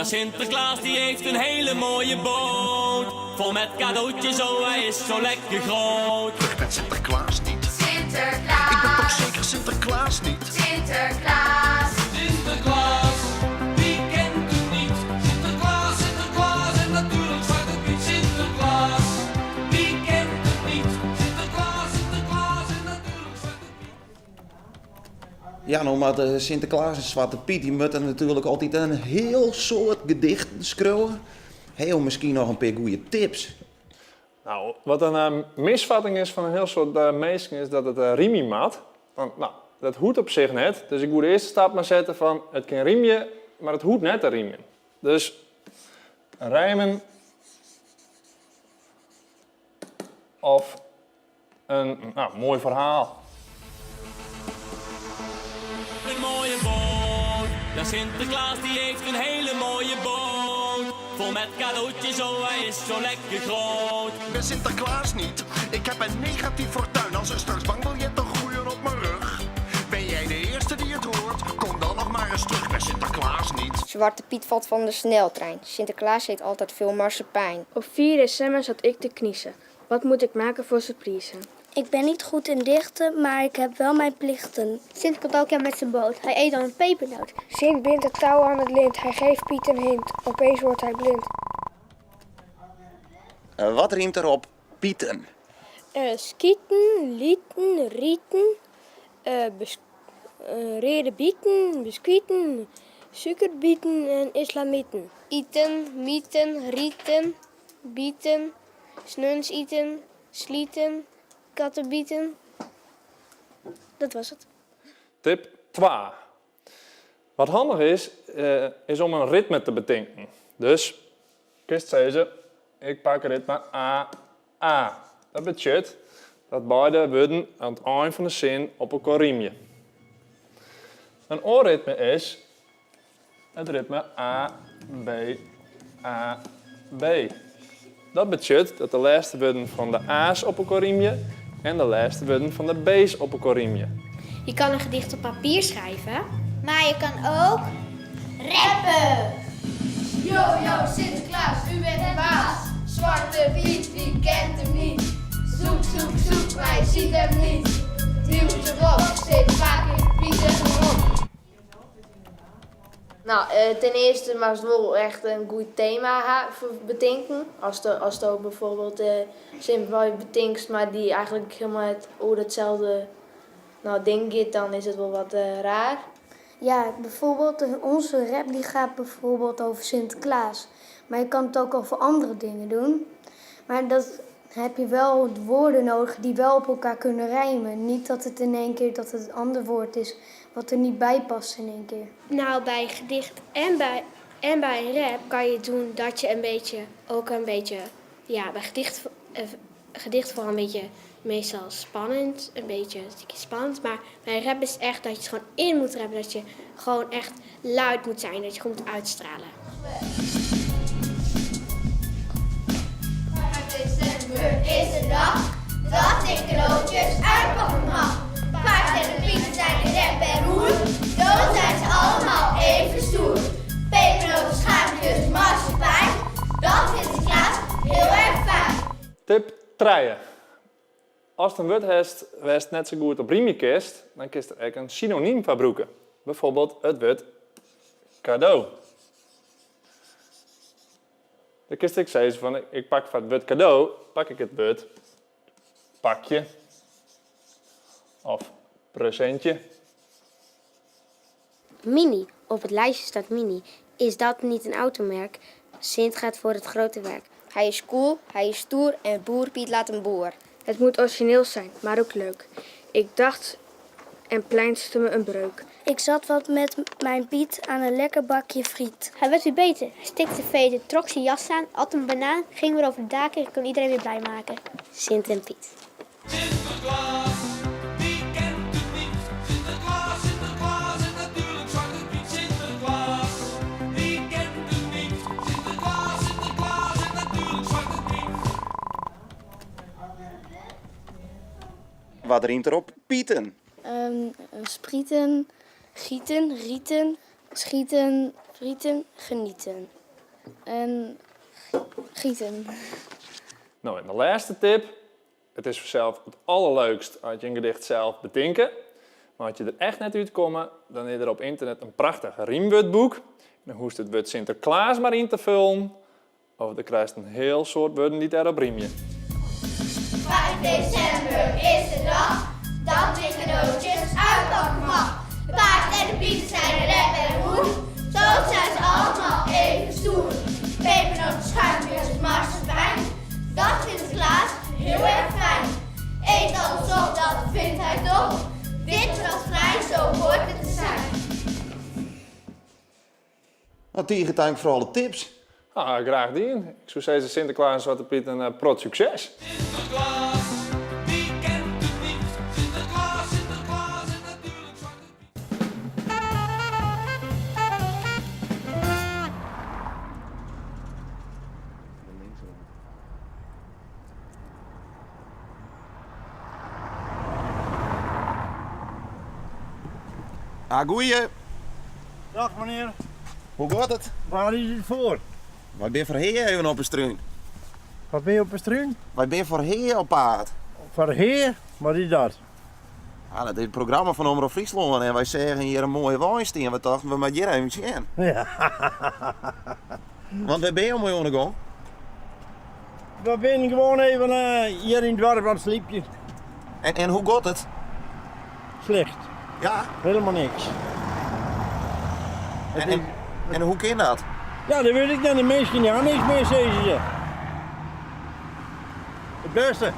Ja, Sinterklaas die heeft een hele mooie boot. Vol met cadeautjes, oh hij is zo lekker groot. Ik ben Sinterklaas niet. Sinterklaas. Ik ben toch zeker Sinterklaas niet? Sinterklaas. Sinterklaas, wie kent hem niet? Sinterklaas, Sinterklaas en natuurlijk Zwarte Piet. Sinterklaas, wie kent hem niet? Sinterklaas, Sinterklaas en natuurlijk Zwarte Piet. Ja, nou, maar de Sinterklaas en Zwarte Piet die moeten natuurlijk altijd een heel soort gedicht schreeuwen. Heel misschien nog een paar goede tips. Nou, wat een misvatting is van een heel soort meesten is dat het riemie mat. Want, nou, dat hoeft op zich net. Dus ik moet de eerste stap maar zetten van het kan riemje, maar het hoeft net te riemen. Dus rijmen of een mooi verhaal. Een mooie boot. Ja, Sinterklaas die heeft een hele mooie boot. Vol met cadeautjes, oh hij is zo lekker groot. Ik ben Sinterklaas niet. Ik heb een negatief fortuin. Als er straks bankbiljetten groeien op mijn rug. Ben jij de eerste die het hoort? Kom dan nog maar eens terug. Ik ben Sinterklaas niet. Zwarte Piet valt van de sneltrein. Sinterklaas eet altijd veel marsepein. Op 4 december zat ik te kniezen. Wat moet ik maken voor surprise? Ik ben niet goed in dichten, maar ik heb wel mijn plichten. Sint komt elk jaar met zijn boot. Hij eet dan een pepernoot. Sint bindt het touw aan het lint. Hij geeft Piet een hint. Opeens wordt hij blind. Wat riemt erop? Pieten. Skieten, lieten, rieten, rede bieten, biscuiten, suikerbieten en islamieten. Iten, mieten, rieten, bieten, snuns eten, slieten, kattenbieten. Dat was het. Tip 2. Wat handig is, is om een ritme te bedenken. Dus, kist zei ze, ik pak ritme A, A. Dat betekent dat beide woorden aan het eind van de zin op elkaar riemen. Een oorritme is het ritme A, B, A, B. Dat betekent dat de laatste woorden van de A's op elkaar riemen en de laatste woorden van de B's op elkaar riemen. Je kan een gedicht op papier schrijven. Maar je kan ook rappen. Yo, yo, Sinterklaas, u bent de baas. Zwarte Piet, wie kent hem niet? Zoek, zoek, zoek, maar je ziet hem niet. Duwt erop, zit vaak in Pieter op. Ten eerste maar het wel echt een goed thema voor bedenken. Als de bijvoorbeeld simpel bedenkt, maar die eigenlijk helemaal het, over hetzelfde ding gaat, dan is het wel wat raar. Ja, bijvoorbeeld onze rap die gaat bijvoorbeeld over Sinterklaas. Maar je kan het ook over andere dingen doen. Maar dat heb je wel woorden nodig die wel op elkaar kunnen rijmen. Niet dat het in één keer dat het een ander woord is wat er niet bij past in één keer. Bij gedicht en bij een rap kan je doen dat je een beetje, ook een beetje, ja, bij gedicht vooral een beetje meestal spannend, een beetje een stukje spannend. Maar bij rap is het echt dat je het gewoon in moet rappen, dat je gewoon echt luid moet zijn, dat je gewoon moet uitstralen. 5 december is de dag dat ik cadeautjes uitpakken mag. Paard en de Pieten zijn in rep en roer, dood zijn ze allemaal even stoer. Pepernoten, schuimpjes, marsepein, dat vindt Sinterklaas heel erg fijn. Tip 3. Als het een woord heeft, west net zo goed op riemje kist, dan kist er ook een synoniem van broeken. Bijvoorbeeld het woord cadeau. Dan kist ik zeggen van, ik pak van het woord cadeau, pak ik het woord pakje of presentje. Mini. Op het lijstje staat Mini. Is dat niet een automerk? Sint gaat voor het grote werk. Hij is cool, hij is stoer en boer Piet laat hem boer. Het moet origineel zijn, maar ook leuk. Ik dacht en pleinste me een breuk. Ik zat wat met mijn Piet aan een lekker bakje friet. Hij werd weer beter. Hij stikte veten, trok zijn jas aan, at een banaan, ging weer over de daken en kon iedereen weer blij maken. Sint en Piet. Sinterklaas, wie kent het niet? Sinterklaas, Sinterklaas en natuurlijk Zwarte Piet. Sinterklaas, wie kent het niet? Sinterklaas, Sinterklaas en natuurlijk Zwarte Piet. Wat riemt erop? Pieten. Sprieten, gieten, rieten, schieten, Frieten, genieten. En gieten. No, en de lêste tip. It is fansels it allerleukst as je in gedicht sels betinke. Mar as je der echt net útkomme, dan is der op ynternet in prachtich rymwurdboek. Dan hoechst it wurd Sinterklaas mar yn te fullen of do krijst in hiel soad wurden dy't dêrop rymje. 5 december is de dag dat ik cadeautjes uitpakken mag. De paard en de pieten zijn rep en roer. Zo zijn ze allemaal even stoer. Pepernoten, schuimpjes, marsepein. Dat vindt Sinterklaas heel erg fijn. Eet alles op, dat vindt hij top. Dit is wat vrij, zo hoort het te zijn. No, tige tank foar alle tips. Ah, graach dien. Ik soe sizze Sinteklaas en Swarte Piet in prot sukses. Sinterklaas, wie kent het niet? Sinterklaas, Sinterklaas en natuurlijk Zwarte Piet. Ah, goeie. Dag meneer. Hoe gaat it? Waar is it foar? Wy binne foar Hea even op 'e strún. Wat binne je op 'e strún? Wy binne foar Hea op paad. Foar Hea? Wat is dat? Ja, dat is it programma fan Omrop Fryslân en wy seagen hjir in moaie wein stean. Wy tochten, we moatte hjir even sjen. Ja. Want wêr binne jo mei oan 'e gong? We binne gewoan even hjir yn it doarp oan it slypjen. En, en hoe giet it? Slecht. Ja? Helemaal niks. En, en, en hoe kin dat? Ja, dat wit ik net. De minsken ha niks mear, sizze se. It bêste.